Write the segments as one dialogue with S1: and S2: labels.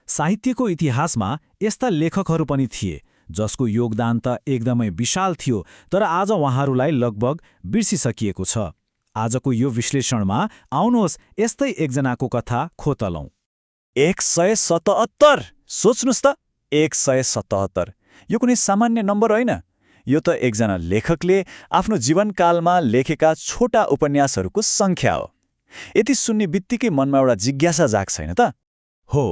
S1: साहित्यको इतिहासमा यस्ता लेखकहरू पनि थिए जसको योगदान त एकदमै विशाल थियो, तर आज उहाँहरूलाई लगभग बिर्सिसकिएको छ। आजको यो विश्लेषणमा आउनुहोस् यस्तै एकजनाको कथा खोतलौं।
S2: 177! सोच्नुस् त, 177! यो कुनै सामान्य नम्बर होइन। यो त एकजना लेखकले आफ्नो जीवनकालमा लेखेका छोटा उपन्यासहरूको सङ्ख्या हो। यति सुन्ने बित्तिकै मनमा एउटा जिज्ञासा जाग्छ हैन त?
S1: हो,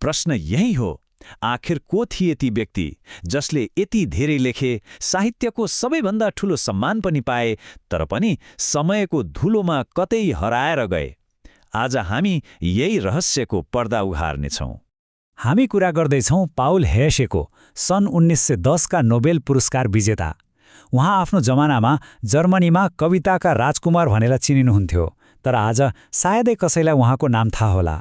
S1: प्रश्न यही हो। आखिर को थिए ती व्यक्ति जसले यति धेरै लेखे, साहित्यको सबैभन्दा ठूलो सम्मान पनि पाए, तर पनि समयको धुलोमा कतै हराएर गए? आज हामी यही रहस्यको पर्दा उघार्नेछौँ। हामी कुरा गर्दैछौँ पाउल हेसेको, सन् 1910 का नोबेल पुरस्कार विजेता। उहाँ आफ्नो जमानामा जर्मनीमा कविताका राजकुमार भनेर चिनिनुहुन्थ्यो, तर आज सायदै कसैलाई उहाँको नाम थाहा होला।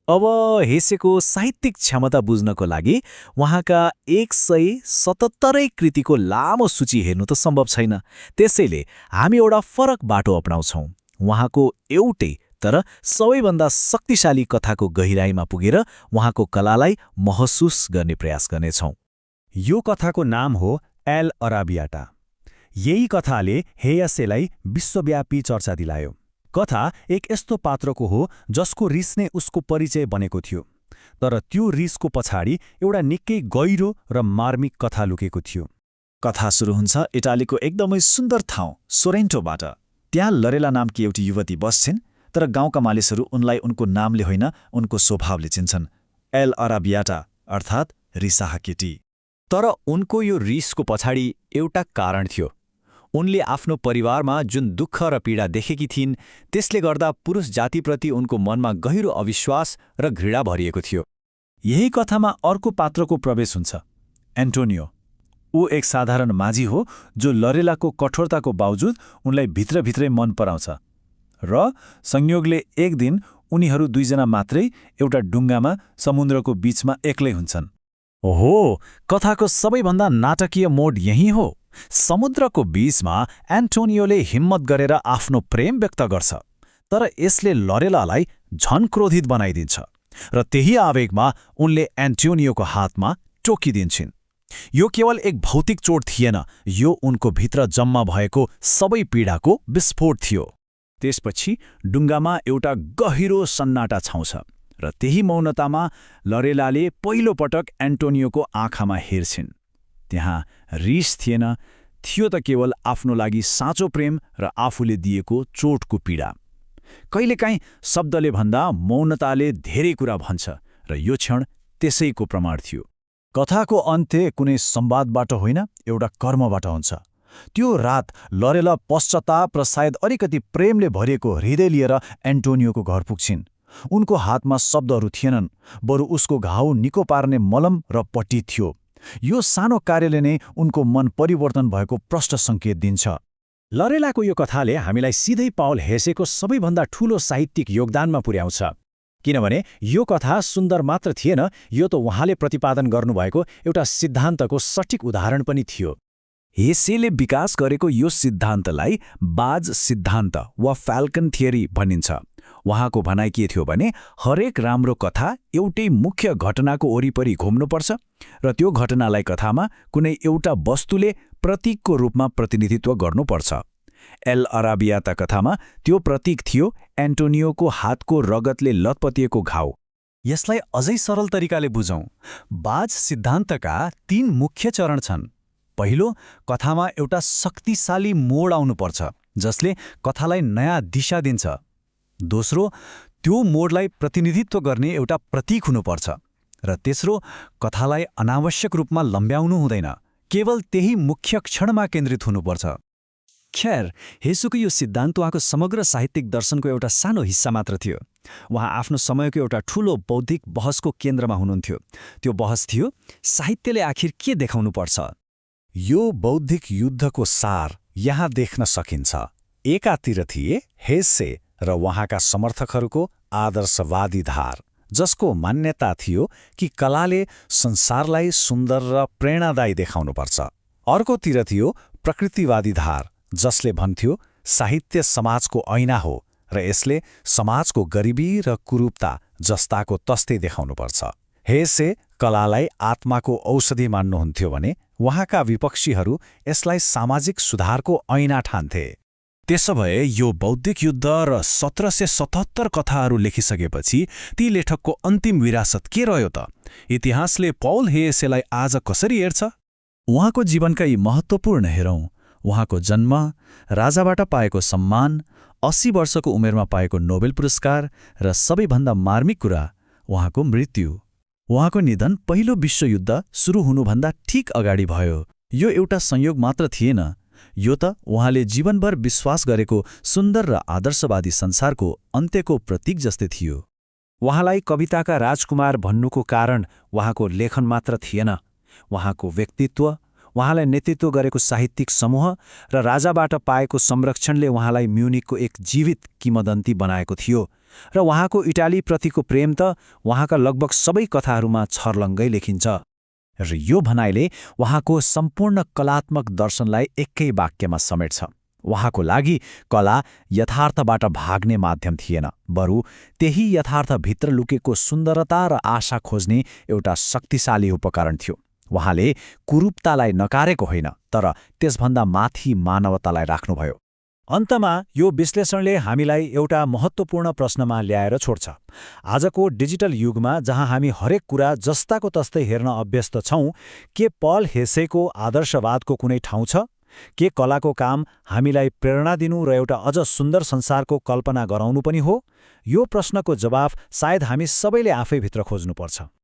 S1: अब हेसेको साहित्यिक क्षमता बुझ्नको लागि उहाँका 177 कृतिको लामो सूची हेर्नु त सम्भव छैन। त्यसैले हामी एउटा फरक बाटो अपनाउँछौँ। उहाँको एउटै तर सबैभन्दा शक्तिशाली कथाको गहिराईमा पुगेर उहाँको कलालाई महसुस गर्ने प्रयास गर्नेछौँ।
S3: यो कथाको नाम हो एल अराबियाटा। यही कथाले हेयसेलाई विश्वव्यापी चर्चा दिलायो। कथा एक यस्तो पात्रको हो जसको रिस नै उसको परिचय बनेको थियो, तर त्यो रिसको पछाडि एउटा निकै गहिरो र मार्मिक कथा लुकेको थियो।
S2: कथा सुरु हुन्छ इटालीको एकदमै सुन्दर ठाउँ सोरेन्टोबाट। त्यहाँ लरेला नामकी एउटी युवती बस्छिन्, तर गाउँका मानिसहरू उनलाई उनको नामले होइन उनको स्वभावले चिन्छन्। एल अराबियाटा अर्थात् रिसाहा केटी।
S3: तर उनको यो रिसको पछाडि एउटा कारण थियो। उनले आफ्नो परिवारमा जुन दुःख र पीडा देखेकी थिइन्, त्यसले गर्दा पुरुष जातिप्रति उनको मनमा गहिरो अविश्वास र घृणा भरिएको थियो।
S1: यही कथामा अर्को पात्रको प्रवेश हुन्छ, एन्टोनियो। ऊ एक साधारण माझी हो जो लरेलाको कठोरताको बावजुद उनलाई भित्रभित्रै मन पराउँछ, र संयोगले एक दिन उनीहरू दुईजना मात्रै एउटा डुङ्गामा समुद्रको बीचमा एक्लै हुन्छन्। ओहो, कथाको सबैभन्दा नाटकीय मोड यही हो। समुद्रको बीचमा एन्टोनियोले हिम्मत गरेर आफ्नो प्रेम व्यक्त गर्छ, तर यसले लरेलालाई झन क्रोधित बनाइदिन्छ, र त्यही आवेगमा उनले एन्टोनियोको हातमा टोकिदिन्छन्। यो केवल एक भौतिक चोट थिएन, यो उनको भित्र जम्मा भएको सबै पीडाको विस्फोट थियो। त्यसपछि डुङ्गामा एउटा गहिरो सन्नाटा छाउँछ, र त्यही मौनतामा लरेलाले पहिलो पटक एन्टोनियोको आँखामा हेर्छिन्। त्यहाँ रिस थिएन, थियो त केवल आफ्नो लागि साँचो प्रेम र आफूले दिएको चोटको पीडा। कहिलेकाहीँ शब्दले भन्दा मौनताले धेरै कुरा भन्छ, र यो क्षण त्यसैको प्रमाण थियो। कथाको अन्त्य कुनै संवादबाट होइन, एउटा कर्मबाट हुन्छ। त्यो रात लरेला पश्चाताप र सायद अलिकति प्रेमले भरिएको हृदय लिएर एन्टोनियोको घर पुग्छिन्। उनको हातमा शब्दहरू थिएनन्, बरु उसको घाउ निको पार्ने मलम र पट्टी थियो। यो सानो कार्यले नै उनको मन परिवर्तन भएको प्रष्ट सङ्केत दिन्छ। लरेलाको यो कथाले हामीलाई सिधै पाउल हेसेको सबैभन्दा ठूलो साहित्यिक योगदानमा पुर्याउँछ, किनभने यो कथा सुन्दर मात्र थिएन, यो त उहाँले प्रतिपादन गर्नुभएको एउटा सिद्धान्तको सठिक उदाहरण पनि थियो। हेसेले विकास गरेको यो सिद्धान्तलाई बाज सिद्धान्त वा फ्याल्कन थियरी भनिन्छ। उहाँको भनाइ के थियो भने हरेक राम्रो कथा एउटै मुख्य घटनाको वरिपरि घुम्नुपर्छ, र त्यो घटनालाई कथामा कुनै एउटा वस्तुले प्रतीकको रूपमा प्रतिनिधित्व गर्नुपर्छ। एल अराबियाता कथामा त्यो प्रतीक थियो एन्टोनियोको हातको रगतले लतपतिएको घाउ।
S3: यसलाई अझै सरल तरिकाले बुझौँ। बाज सिद्धान्तका 3 मुख्य चरण छन्। पहिलो, कथामा एउटा शक्तिशाली मोड आउनुपर्छ जसले कथालाई नयाँ दिशा दिन्छ। दोस्रो, त्यो मोडलाई प्रतिनिधित्व गर्ने एउटा प्रतीक हुनुपर्छ। र तेस्रो, कथालाई अनावश्यक रूपमा लम्ब्याउनु हुँदैन, केवल त्यही मुख्य क्षणमा केन्द्रित हुनुपर्छ। खैर, हेसुको यो सिद्धान्त उहाँको समग्र साहित्यिक दर्शनको एउटा सानो हिस्सा मात्र थियो। उहाँ आफ्नो समयको एउटा ठूलो बौद्धिक बहसको केन्द्रमा हुनुहुन्थ्यो। त्यो बहस थियो, साहित्यले आखिर के देखाउनुपर्छ।
S1: यो बौद्धिक युद्धको सार यहाँ देख्न सकिन्छ। एकातिर थिए हेसे र उहाँका समर्थकहरूको आदर्शवादी धार, जसको मान्यता थियो कि कलाले संसारलाई सुन्दर र प्रेरणादायी देखाउनुपर्छ। अर्कोतिर थियो प्रकृतिवादी धार, जसले भन्थ्यो साहित्य समाजको ऐना हो र यसले समाजको गरिबी र कुरूपता जस्ताको तस्तै देखाउनुपर्छ।
S3: हेसे कलालाई आत्माको औषधि मान्नुहुन्थ्यो भने उहाँका विपक्षीहरू यसलाई सामाजिक सुधारको ऐना ठान्थे। त्यसो भए यो बौद्धिक युद्ध र 1777 कथाहरू लेखिसकेपछि ती लेखकको अन्तिम विरासत के रह्यो त? इतिहासले पौल हेसेलाई आज कसरी हेर्छ?
S1: उहाँको जीवनका यी महत्त्वपूर्ण हेरौँ। उहाँको जन्म, राजाबाट पाएको सम्मान, 80 वर्षको उमेरमा पाएको नोबेल पुरस्कार र सबैभन्दा मार्मिक कुरा, उहाँको मृत्यु। उहाँको निधन पहिलो विश्वयुद्ध सुरु हुनुभन्दा ठिक अगाडि भयो। यो एउटा संयोग मात्र थिएन, यो त उहाँले जीवनभर विश्वास गरेको सुन्दर र आदर्शवादी संसारको अन्त्यको प्रतीक जस्तै थियो।
S3: उहाँलाई कविताका राजकुमार भन्नुको कारण उहाँको लेखन मात्र थिएन, उहाँको व्यक्तित्व, उहाँलाई नेतृत्व गरेको साहित्यिक समूह र राजाबाट पाएको संरक्षणले उहाँलाई म्युनिकको एक जीवित किंवदन्ती बनाएको थियो। र उहाँको इटालीप्रतिको प्रेम त उहाँका लगभग सबै कथाहरूमा छर्लङ्गै लेखिन्छ।
S2: र यो भनाइले उहाँको सम्पूर्ण कलात्मक दर्शनलाई एकै वाक्यमा समेट्छ। उहाँको लागि कला यथार्थबाट भाग्ने माध्यम थिएन, बरु त्यही यथार्थभित्र लुकेको सुन्दरता र आशा खोज्ने एउटा शक्तिशाली उपकरण थियो। उहाँले कुरूपतालाई नकारेको होइन, तर त्यसभन्दा माथि मानवतालाई राख्नुभयो।
S3: अन्तमा यो विश्लेषणले हामीलाई एउटा महत्त्वपूर्ण प्रश्नमा ल्याएर छोड्छ। आजको डिजिटल युगमा जहाँ हामी हरेक कुरा जस्ताको तस्तै हेर्न अभ्यस्त छौँ, के पल हेसेको आदर्शवादको कुनै ठाउँ छ? के कलाको काम हामीलाई प्रेरणा दिनु र एउटा अझ सुन्दर संसारको कल्पना गराउनु पनि हो? यो प्रश्नको जवाफ सायद हामी सबैले आफैभित्र खोज्नुपर्छ।